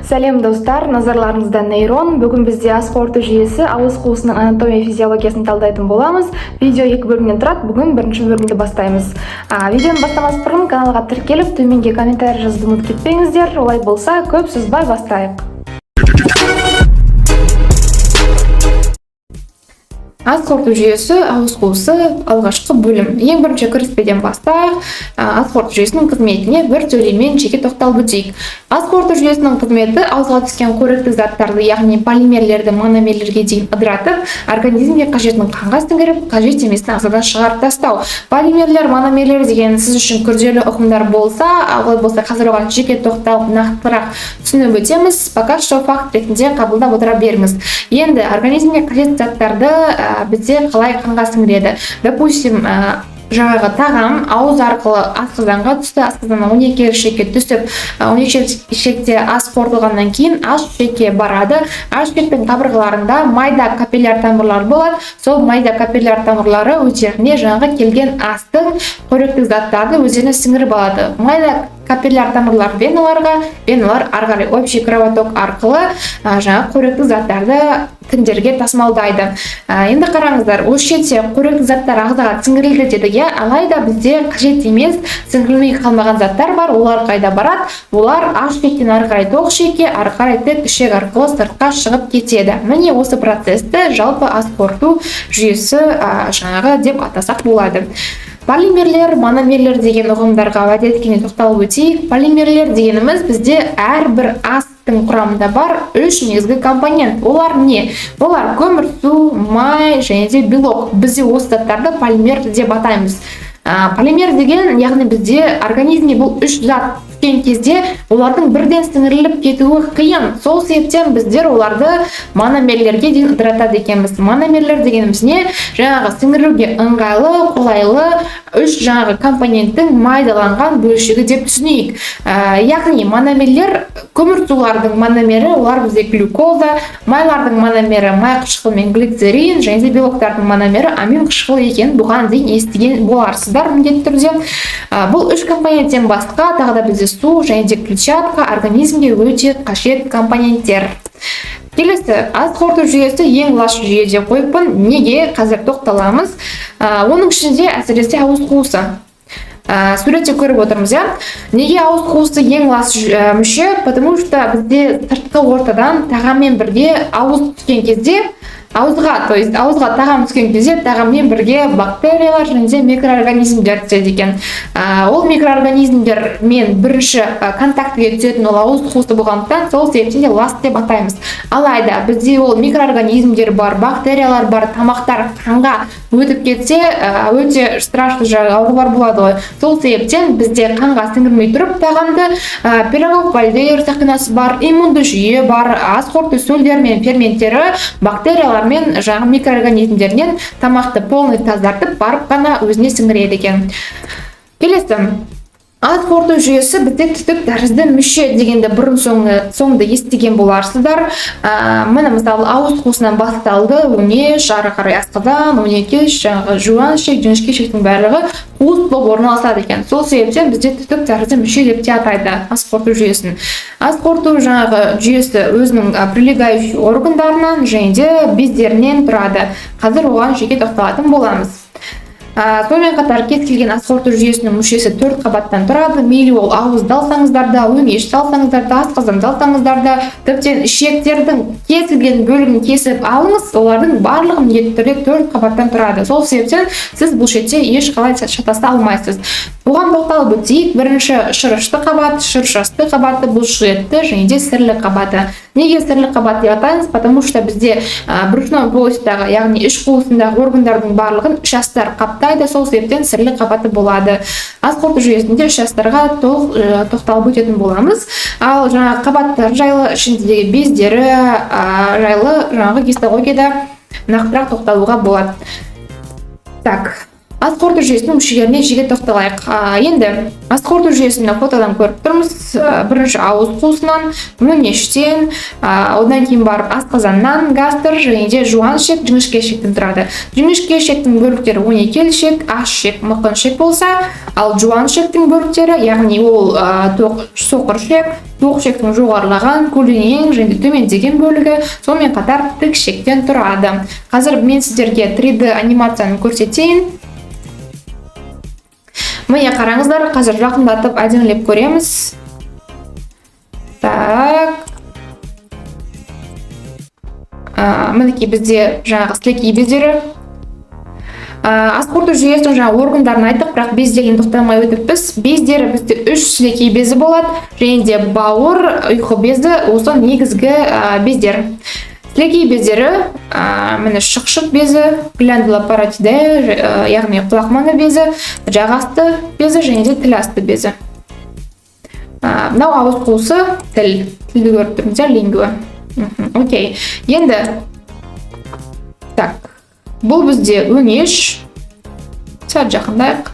Сәлем, достар! Назарларыңызда Нейрон. Бүгін бізде ас қорыту жүйесі, ауыз қуысының анатомия, физиологиясын талдайтын боламыз. Видео екі бөлімнен тұрады. Бүгін бірінші бөлімді бастаймыз. Видеоны бастамас бұрын каналға тіркеліп, төменге комментарий жазуды ұмытып кетпеңіздер. Олай болса, көп созбай бастайық. Ас қорыту жүйесі, ауыз қуысы, алғашқы бөлім. Ең бірінші кіріспеден бастайық. Ас қорыту жүйесінің қызметіне бір сөйлеммен жеке тоқталып өтейік. Ас қорыту жүйесінің қызметі ауызға түскен қоректік заттарды, яғни полимерлерді мономерлерге дейін ыдыратып, организмге қажетін қанға сіңіріп, қажет емесін ағзадан шығарып тастау. Полимерлер, мономерлер деген сіз үшін күрделі ұғымдар болса, олай болса, қазір оған жеке тоқталып, нақтырақ түсініп өтеміз. Пока что факт ретінде қабылдап отыра беріңіз. Енді организмге қажет заттарды бізде қалай қанға сіңіреді? Допустим, жаңағы тағам ауыз арқылы асқазанға түсті, асқазаннан 12 ішекке түсіп, 12 ішекте ас қорытылғаннан кейін аш ішекке барады. Аш ішектің қабырғаларында майда капилляр тамырлар болады. Сол майда капилляр тамырлары өздеріне жаңағы келген астың қоректік заттарды өздеріне сіңіріп алады. Майда капилляр тамырлар веналарға, веналар ары қарай общий кровоток арқылы жаңағы қоректік заттарды тіндерге тасымалдайды. Енді қараңыздар, осы жерде қоректік заттар ағзаға сіңірілді дедік, иә. Алайда бізде қажет емес, сіңірілмей қалмаған заттар бар. Олар қайда барады? Олар аш ішектен ары қарай тоқ ішекке, ары қарай тік ішек арқылы сыртқа шығып кетеді. Міне, осы процессті жалпы ас қорыту жүйесі жаңағы деп атасақ болады. Полимерлер, мономерлер деген ұғымдарға уәде еткенде тоқталып өтейік. Полимерлер дегеніміз бізде әрбір астың құрамында бар үш негізгі компонент. Олар не? Олар көмірсу, май және де белок. Бізде осы заттарды полимер деп атаймыз. Полимер деген, яғни бізде организмге бұл үш зат түскен кезде олардың бірден сіңіріліп кетуі қиын. Сол себептен біздер оларды мономерлерге дейін ыдыратады екенбіз. Мономерлер дегеніміз не? Жаңағы сіңіруге ыңғайлы, қолайлы үш жаңағы компоненттің майдаланған бөлшегі деп түсінейік. Яғни мономерлер: көмірсулардың мономері, олар бізде глюкоза, майлардың мономері май қышқыл мен глицерин және де белоктардың мономері амин қышқылы екенін бұған дейін естіген боларсыздар міндетті түрде. Бұл үш компоненттен басқа тағы да бізде су және де клетчатка организмге өте қажет компоненттер. Келесі, ас қорыту жүйесі ең лас жүйе деп қойыппын. Неге? Қазір тоқталамыз. Оның ішінде әсіресе ауыз қуысы. Суретте көріп отырмыз, иә. Неге ауыз қуысы ең лас мүше? Потому что бізде сыртқы ортадан тағаммен бірге ауыз түскен кезде, ауызға, то есть ауызға тағам түскен кезде тағаммен бірге бактериялар және де микроорганизмдер түседі екен. Ол микроорганизмдермен бірінші контактіге түсетін ол ауыз қуысы болғандықтан, сол себептен де лас деп атаймыз. Алайда бізде ол микроорганизмдер бар, бактериялар бар тамақтар қанға өтіп кетсе, өте страшный жаңағы аурулар болады ғой. Сол себептен бізде қанға сіңірмей тұрып тағамды Пирогов Вальдейер сақинасы бар, иммунды жүйе бар, ас қорыту сөлдері мен ферменттері бактериялар мен жаңағы микроорганизмдерінен тамақты полный тазартып барып қана өзіне сіңіреді екен. Келесі, ас қорыту жүйесі бізде түтік тәрізді мүше дегенді бұрын соңды естіген боларсыздар. Міне, мысалы, ауыз қуысынан басталды, өңеш, ары қарай асқазан, 12 жаңағы жуан ішек, жіңішке ішектің барлығы қуыс болып орналасады екен. Сол себептен бізде түтік тәрізді мүше деп те атайды ас қорыту жүйесін. Ас қорыту жаңағы жүйесі өзінің прилегающий органдарынан және де бездерінен тұрады. Қазір оған жеке тоқталатын боламыз. Сонымен қатар кез келген ас қорыту жүйесінің мүшесі төрт қабаттан тұрады. Мейлі ол ауызды алсаңыздар да, өңешті алсаңыздар да, асқазанды алсаңыздар да, тіптен ішектердің кез келген бөлігін кесіп алыңыз, олардың барлығы міндетті түрде төрт қабаттан тұрады. Сол себептен сіз бұл шетте ешқалай шатаса алмайсыз. Бұған тоқталып өтейік. Бірінші шырышты қабат, шырыш асты қабаты, бұлшықетті және де сірлі қабаты. Неге сірлі қабат деп атаймыз? Потому что бізде брюшной полостьтағы, яғни іш қуысындағы органдардың барлығын іш астар қаптайды. Сол себептен сірлі қабаты болады. Ас қорыту жүйесінде іш астарға толық тоқталып өтетін боламыз. Ал жаңағы қабаттар жайлы, ішіндегі бездері жайлы жаңағы гистологияда нақтырақ тоқталуға болады. Так, ас қорыту жүйесі бізде Ас қорыту жүйесінің мүшелеріне жеке тоқталайық. Енді ас қорыту жүйесін мына фотодан көріп тұрмыз. Бірінші ауыз қуысынан, өңештен, одан кейін барып асқазаннан, гастр және де жуан ішек, жіңішке ішектен тұрады. Жіңішке ішектің бөліктері 12 ішек, аш ішек, мықын ішек болса, ал жуан ішектің бөліктері, яғни ол соқыр ішек, тоқ ішектің жоғарылаған, көлденең және де төмендеген бөлігі, сонымен қатар тік ішектен тұрады. Қазір мен сіздерге 3D анимацияны көрсетейін. Міне, қараңыздар, қазір жақындатып әдемілеп көреміз. Так. Мінекей, бізде жаңағы сілекей бездері. Ас қорыту жүйесінің жаңа органдарын айттық, бірақ бездеріне тоқталмай өтіппіз. Бездері бізде үш сілекей безі болады, және де бауыр, ұйқы безі, осы негізгі бездер. Сілекей бездері, міне, шықшыт безі, гландула паротидея, яғни құлақ маңы безі, жақ асты безі және де тіл асты безі. Мынау ауыз қуысы, тіл. Тілді көріп тұрмыз, иә, лингва. Окей. Енді так, бұл бізде өңеш. Сәл жақындайық.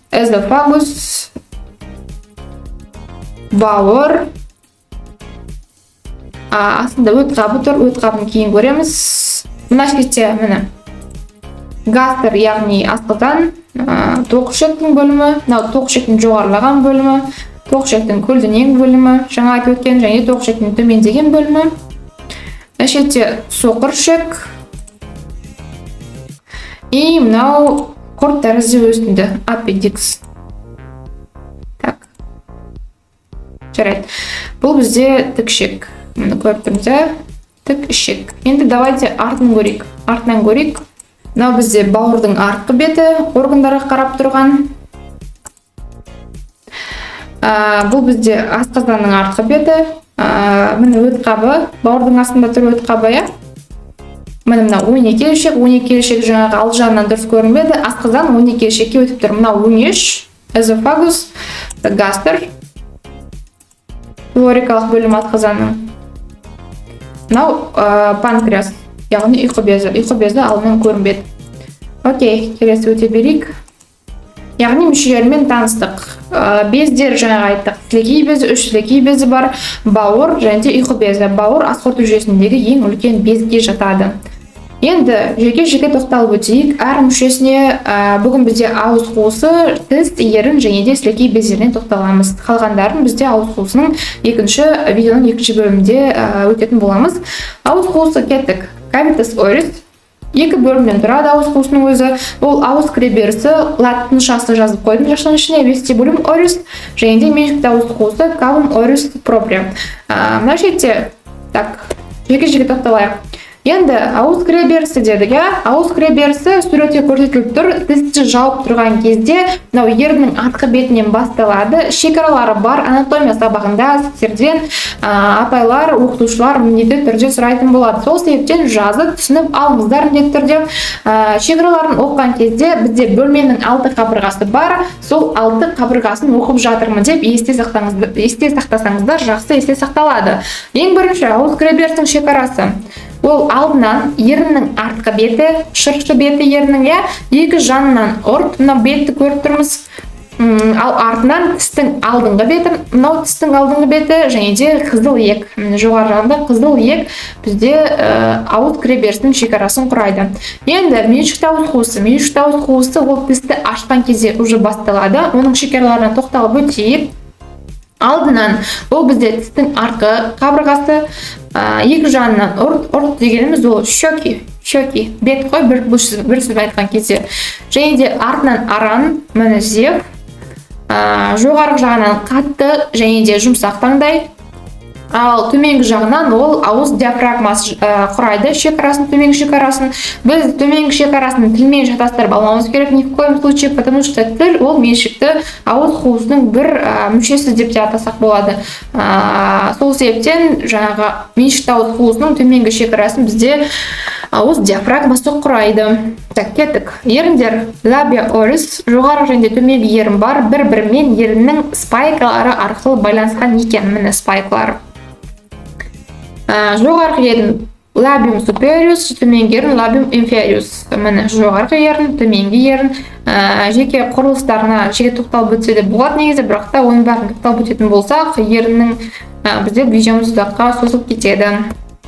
Эзофагус, бауыр, астында өт қабы тұр, өт қабын кейін көреміз. Мына шетте, міне, гастр, яғни асқазан, тоқ ішектің бөлімі, мынау тоқ ішектің жоғарылаған бөлімі, тоқ ішектің көлденең бөлімі, жаңа айтып өткен, және тоқ ішектің төмендеген бөлімі. Мына шетте соқыр ішек. И мынау құрт тәрізді өсінді, аппендикс. Так. Жарайды. Бұл бізде тік ішек. Міне, көріп тұрмыз, иә? Тік ішек. Енді давайте артын көрейік. Артынан көрейік. Мынау бізде бауырдың артқы беті, органдарға қарап тұрған. Бұл бізде асқазанның артқы беті. Міне, өт қабы, бауырдың астында тұр өт қабы, иә? Міне, мынау 12 ішек, 12 ішек жаңағы алды жағынан дұрыс көрінбеді. Асқазан 12 ішекке өтіп тұр. Мынау өңеш, эзофагус, гастр, пилорикалық бөлім асқазанның. Мынау панкреас, яғни ұйқы безі. Ұйқы безі алдынан көрінбеді. Окей, келесі өте берейік. Яғни мүшелерімен таныстық. Бездер жаңағы айттық. Сілекей безі, үш сілекей безі бар, бауыр және де ұйқы безі. Бауыр ас қорыту жүйесіндегі ең үлкен безге жатады. Енді жеке-жеке тоқталып өтейік. Әр мүшесіне. Бүгін бізде ауыз қуысы, тіс, ерін және де сілекей бездеріне тоқталамыз. Қалғандарын бізде ауыз қуысының екінші видеоның екінші бөлімінде өтетін боламыз. Ауыз қуысы, кеттік. Cavitas oris екі бөлімнен тұрады ауыз қуысының өзі. Ол ауыз кіреберісі, латыншасы жазып қойдым жақшаның ішіне, vestibulum oris, және де меншікті ауыз қуысы, cavum oris propria. Мына жерде, так, жеке-жеке тоқталайық. Енді ауыз кіреберісі дедік, иә? Ауыз кіреберісі суретте көрсетіліп тұр. Тісті жауып тұрған кезде мынау еріннің артқы бетінен басталады. Шекаралары бар. Анатомия сабағында сіздерден апайлар, оқытушылар міндетті түрде сұрайтын болады. Сол себептен жазып, түсініп алыңыздар міндетті түрде. Шекараларын оқыған кезде бізде бөлменің алты қабырғасы бар. Сол алты қабырғасын оқып жатырмын деп есте сақтаңыздар, есте сақтасаңыздар, жақсы есте сақталады. Ең бірінші ауыз кіреберістің шекарасы. Ол алдынан еріннің артқы беті, шыршы беті еріннің, иә, екі жанынан ұрт, мына бетті көріп тұрмыз. Ал артынан тістің алдыңғы беті, мынау тістің алдыңғы беті және де қызыл иек. Міне, жоғары жағында қызыл иек бізде ауыз кіреберісінің шекарасын құрайды. Енді меншікті ауыз қуысы. Меншікті ауыз қуысы ол тісті ашқан кезде уже басталады. Оның шекараларына тоқталып өтейік. Алдынан ол бізде тістің артқы қабырғасы, екі жағынан ұрт. Ұрт дегеніміз ол щеки, щеки, бет қой бір сөзбен айтқан кезде. Және де артынан аран, міне, зев, жоғарғы жағынан қатты және де жұмсақ таңдай, ал төменгі жағынан ол ауыз диафрагмасы құрайды шекарасын, төменгі шекарасын. Біз төменгі шекарасын тілмен шатастырып алмауымыз керек ни в коем случае, потому что тіл ол меншікті ауыз қуысының бір мүшесі деп те атасақ болады. Сол себептен жаңағы меншікті ауыз қуысының төменгі шекарасын бізде ауыз диафрагмасы құрайды. Так, кеттік. Еріндер, labia oris, жоғарғы және де төменгі ерін бар, бір бірімен еріннің спайкалары арқылы байланысқан екен. Міне, спайкалары. Жоғарғы ерін Labium superius, төменгі ерін, labium inferius. Міне, жоғарғы ерін, төменгі ерін. Жеке құрылыстарына жеке тоқталып өтсе де болады негізі, бірақ та оның бәрін тоқталып өтетін болсақ, еріннің бізде видеомыз ұзаққа созылып кетеді.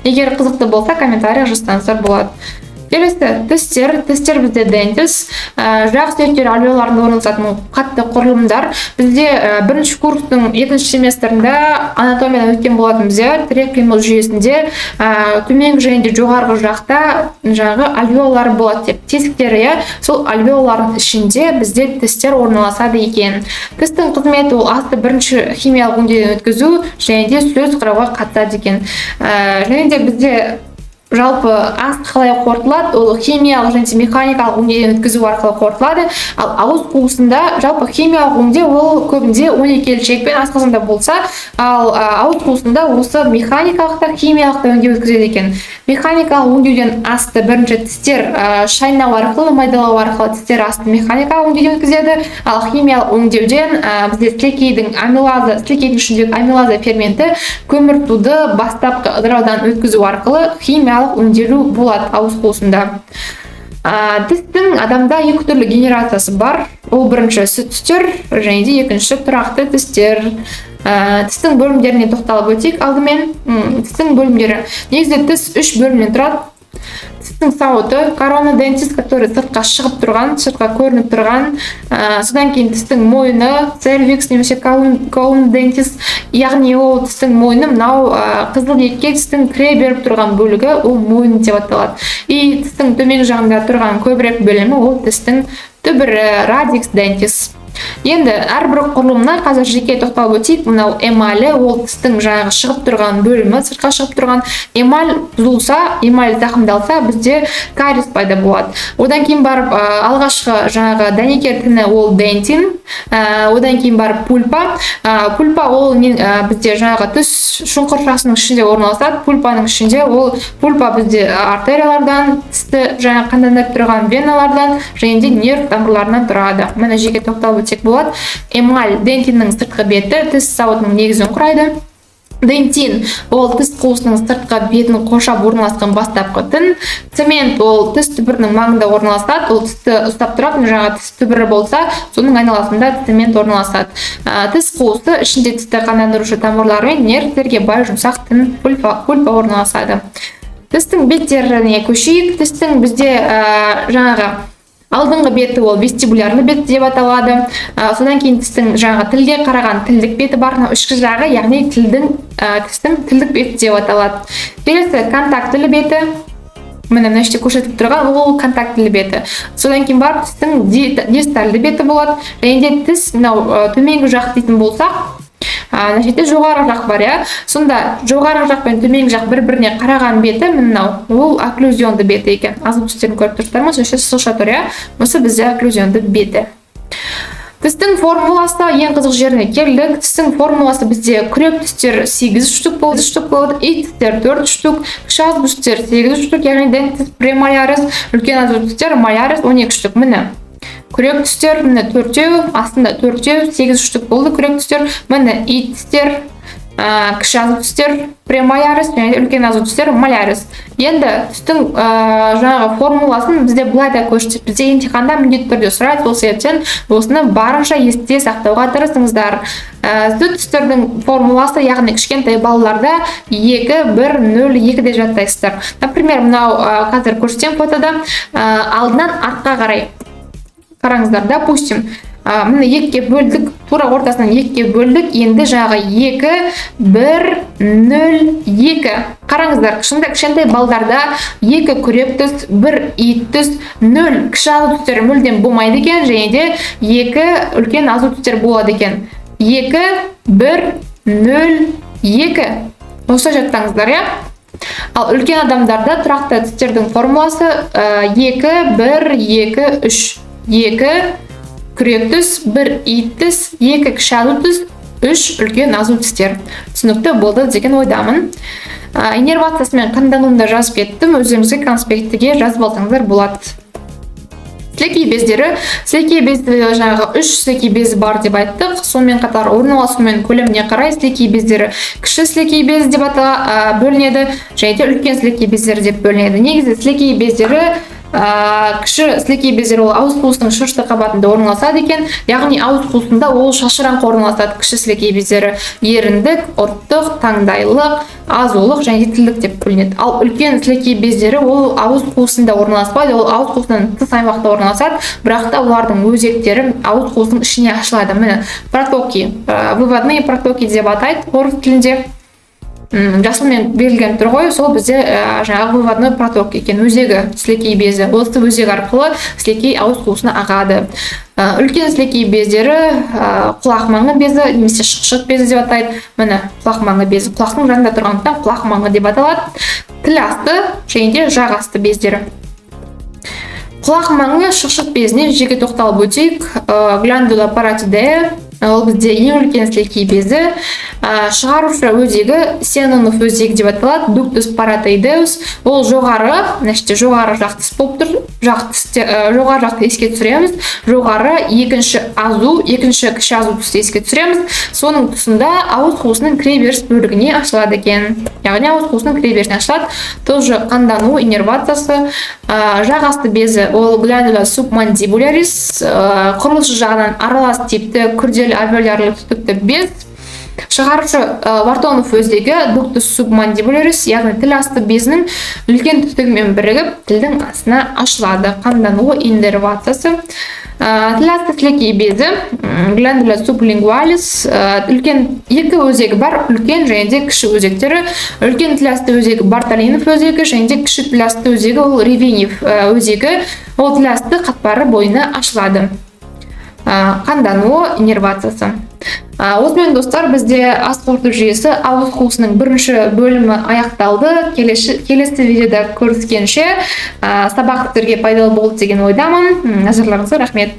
Егер қызықты болса, комментарий жазсаңыздар болады. Келесі тістер. Тістер бізде dentes, жақ сүйектері альвеоларында орналасатын қатты құрылымдар. Бізде бірінші курстың екінші семестрінде анатомиядан өткен болатынбыз, иә. Тірек қимыл жүйесінде төменгі және де жоғарғы жақта жаңағы альвеолар болады деп, тесіктері, иә. Сол альвеолардың ішінде бізде тістер орналасады екен. Тістің қызметі ол асты бірінші химиялық өңдеуден өткізу және де сөз құрауға қатысады екен. Және де бізде жалпы ас қалай қорытылады? Ол химиялық және де механикалық өңдеуден өткізу арқылы қорытылады. Ал ауыз қуысында жалпы химиялық өңдеу ол көбінде 12 елі ішек пен асқазанда болса, ал ауыз қуысында осы механикалық та, химиялық та өңдеу өткізеді екен. Механикалық өңдеуден асты бірінші тістер шайнау арқылы, майдалау арқылы тістер асты механикалық өңдеуден өткізеді. Ал химиялық өңдеуден бізде сілекейдің амилаза, сілекейдің ішіндегі амилаза ферменті көмірсуды бастапқы ыдыраудан өткізу арқылы химиялық өңделу болады ауыз қуысында. Тістің адамда екі түрлі генерациясы бар. Ол бірінші сүт тістер және де екінші тұрақты тістер. Тістің бөлімдеріне тоқталып өтейік алдымен. Тістің бөлімдері. Негізі тіс үш бөлімнен тұрады. Тістің сауыты, корона dentis, который сыртқа шығып тұрған, сыртқа көрініп тұрған. Содан кейін тістің мойны, cervix немесе column dentis, яғни ол тістің мойны мынау қызыл етке тістің кіре беріп тұрған бөлігі, ол мойын деп аталады. И тістің төменгі жағында тұрған көбірек бөлімі ол тістің түбірі, radix dentis. Енді әрбір құрылымына қазір жеке тоқталып өтейік. Мынау эмалі, ол тістің жаңағы шығып тұрған бөлімі, сыртқа шығып тұрған. Эмаль бұзылса, эмаль зақымдалса, бізде кариес пайда болады. Одан кейін барып алғашқы жаңағы дәнекер тіні ол дентин, одан кейін барып пульпа. Пульпа ол бізде жаңағы тіс шұңқыршасының ішінде орналасады. Пульпаның ішінде ол пульпа бізде артериялардан, тісті жаңағы қандандырып тұрған веналардан және де нерв тамырларынан тұрады. Міне, жеке тоқталып өтсек болады. Эмаль дентиннің сыртқы беті, тіс сауытының негізін құрайды. Дентин ол тіс қуысының сыртқы бетін қоршап орналасқан бастапқы тін. Цемент ол тіс түбірінің маңында орналасады, ол тісті ұстап тұрады. Жаңағы тіс түбірі болса, соның айналасында цемент орналасады. Тіс қуысы ішінде тісті қандандырушы тамырлар мен нервтерге бай жұмсақ тін пульпа орналасады. Тістің беттеріне көшейік. Тістің бізде жаңағы алдыңғы беті ол вестибулярлы бет деп аталады. Содан кейін тістің жаңағы тілге қараған тілдік беті бар, мынау ішкі жағы, яғни тілдің, тістің тілдік беті деп аталады. Келесі контактілі беті, міне, мына жерде көрсетіліп тұрған ол контактілі беті. Содан кейін барып тістің дистальды беті болады. Және де тіс мынау төменгі жақ дейтін болсақ, мына жерде жоғарғы жақ бар, иә. Сонда жоғарғы жақ пен төменгі жақ бір біріне қараған беті мынау ол окклюзионды беті екен. Азық түстерін көріп тұрсыздар ма? Сол жерде сызықша тұр, иә. Осы бізде окклюзионды беті. Тістің формуласы, ең қызық жеріне келдік. Тістің формуласы бізде күрек тістер 8 штук болады, штук болады, и тістер 4 штук, кіші азу тістер 8 штук, яғни dentes premolares, үлкен азу тістер molares 12 штук. Міне, күрек тістер, міне, төртеу, астында төртеу, 8 штук болды күрек тістер. Міне, ит тістер, кіші азу тістер премолярис және үлкен азу тістер молярис. Енді түстің жаңағы формуласын бізде былай да көрсетеді. Бізде емтиханда міндетті түрде сұрайды, сол себептен осыны барынша есте сақтауға тырысыңыздар. Сүт тістердің формуласы, яғни кішкентай балаларда 2 1 0 2 деп жаттайсыздар. Например, мынау қазір көрсетемін фотода, алдынан артқа қарай қараңыздар. Допустим, міне, екіге бөлдік, тура ортасынан екіге бөлдік. Енді жаңағы 2 1 0 2. Қараңыздар, шынында кішкентай балдарда екі күрек түс, бір ит түс, 0 кіші азу түстері мүлдем болмайды екен және де екі үлкен азу түстер болады екен. 2 1 0 2, осылай жаттаңыздар, иә. Ал үлкен адамдарда тұрақты тістердің формуласы 2 1 2 3, 2 күрек түс, бір ит тіс, екі кіші азу түс, үш үлкен азу тістер. Түсінікті болды деген ойдамын. Иннервациясы мен қандануын да жазып кеттім, өздеріңізге конспектіге жазып алсаңыздар болады. Сілекей бездері. Сілекей безі, жаңағы үш сілекей безі бар деп айттық. Сонымен қатар орналасуы мен көлеміне қарай сілекей бездері кіші сілекей безі деп бөлінеді және де үлкен сілекей бездері деп бөлінеді. Негізі сілекей бездері, кіші сілекей бездері ол ауыз қуысының шырышты қабатында орналасады екен, яғни ауыз қуысында ол шашыраңқы орналасады. Кіші сілекей бездері еріндік, ұрттық, таңдайлық, азулық және де тілдік деп бөлінеді. Ал үлкен сілекей бездері ол ауыз қуысында орналаспайды, ол ауыз қуысынан тыс аймақта орналасады, бірақ та олардың өзектері ауыз қуысының ішіне ашылады. Міне, протоки, выводные протоки деп атайды орыс тілінде. Жасылмен берілген тұр ғой, сол бізде жаңағы выводной проток екен, өзегі сілекей безі. Осы өзек арқылы сілекей ауыз қуысына ағады. Үлкен сілекей бездері, құлақ маңы безі немесе шықшыт безі деп атайды. Міне, құлақ маңы безі құлақтың жанында тұрғандықтан, құлақ маңы деп аталады. Тіл асты және де жақ асты бездері. Құлақ маңы шықшыт безіне жеке тоқталып өтейік. Glandula parotidea, ол бізде ең үлкен сілекей безі. Шығарушы өзегі Сенонов өзегі деп аталады, ductus parotideus. Ол жоғары, мына жерде жоғары жақ тіс болып тұр. Жақ тісте, жоғары жақты еске түсіреміз. Жоғары екінші азу, екінші кіші азу тісті еске түсіреміз. Соның тұсында ауыз қуысының кіреберіс бөлігіне ашылады екен. Яғни ауыз қуысының кіреберісіне ашылады. Тоже қандану, иннервациясы. Жақ асты безі ол glandula submandibularis, құрылысы жағынан аралас типті күрделі альвеолярлы түтікті без. Шығарушы Вартонов өзегі, ductus submandibularis, яғни тіл асты безінің үлкен түтігімен бірігіп, тілдің астына ашылады. Қандануы, иннервациясы. Тіл асты сілекей безі, glandula sublingualis, үлкен екі өзегі бар, үлкен және де кіші өзектері. Үлкен тіл асты өзегі Бартолинов өзегі және де кіші тіл асты өзегі ол Ревенев өзегі, ол тіл асты қатпары бойына ашылады. Қандануы, иннервациясы. Осымен, достар, бізде ас қорыту жүйесі, ауыз қуысының бірінші бөлімі аяқталды. Келесі видеода көріскенше, сабақ сіздерге пайдалы болды деген ойдамын. Назарларыңызға рахмет.